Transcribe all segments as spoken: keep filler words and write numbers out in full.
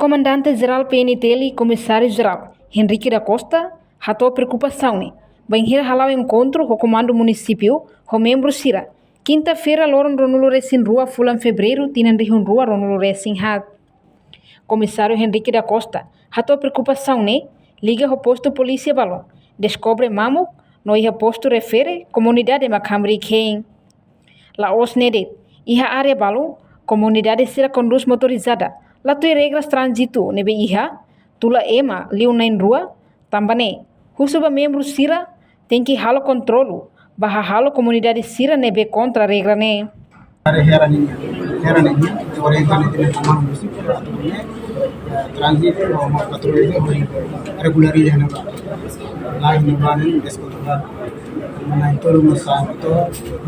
Komandante Jerál P N T L, Komisáriu Jerál Henrique da Costa, hato'o preokupasaun ne'e bainhira hala'o enkontru ho Komandu Munisípiu ho membru sira, kinta-feira, loron ruanulu-resin-rua fulan Fevereiru, tinan rihun rua ruanulu-resin-haat. Komisáriu Henrique da Costa hato'o preokupasaun ne'e liga ho postu polísia balun deskobre mamuk no iha postu refere komunidade mak hamriik hein. La'ós ne'e de'it, iha área balun komunidade sira kondús motorizada la tuir regras tránzitu ne'ebé iha, tula ema liu na'in-rua. Tanba ne'e, husu ba membru sira tenke halo kontrolu ba hahalok komunidade sira ne'ebé kontra regra ne'e. Área hera nian, hera nian, orienta ne'e tene komando munisípiu atu ne'e, eh, tránzitu ho, ho patrulha ho regulariza ne'ebá. La'ós ne'ebá ne'e deskontroladu. Mana entorno no santo,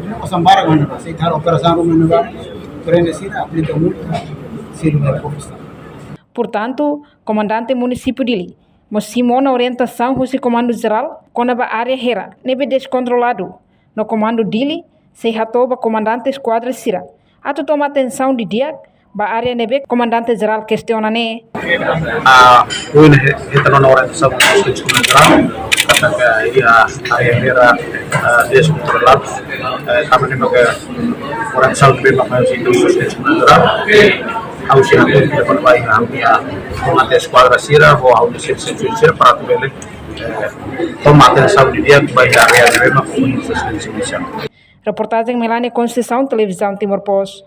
no sambara mana ba, se tar operasaun ruma ne'ebá, prende sira, aplika multa, sira ba kofista. Portantu, Komandante Munisípiu Dili mós simu ona orientasaun husi Komandu Jerál kona-ba área hera ne'ebé deskontroladu, no Komandu Dili sei hato'o ba komandante eskuadra sira atu toma atensaun didi'ak ba área ne'ebé Komandante Jerál kestiona ne'e. Ah, ohin ne'e, hetan ona orientasaun husi Komandante Jerál, katak iha área hera, ah, deskontroladu, eh, tanba ne'e maka orientasaun ne'ebé mak mai husi Komandante Jerál. Ha'u sei hato'o depois ba iha ha'u-nia komandante eskuadra sira, ho ha'u-nia servisu sira para atu bele, eh, toma atensaun didi'ak ba iha área ne'ebé mak husi Komandante Jerál. Reportajen Melania Conceição, Televizaun Timor Post.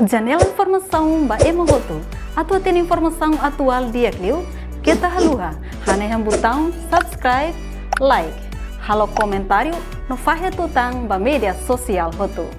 Janela informasaun ba ema hotu. Atu hatene informasaun atuál di'ak liu, keta haluha hanehan butaun subscribe, like, halo komentáriu no fahe tutan ba média sosiál hotu.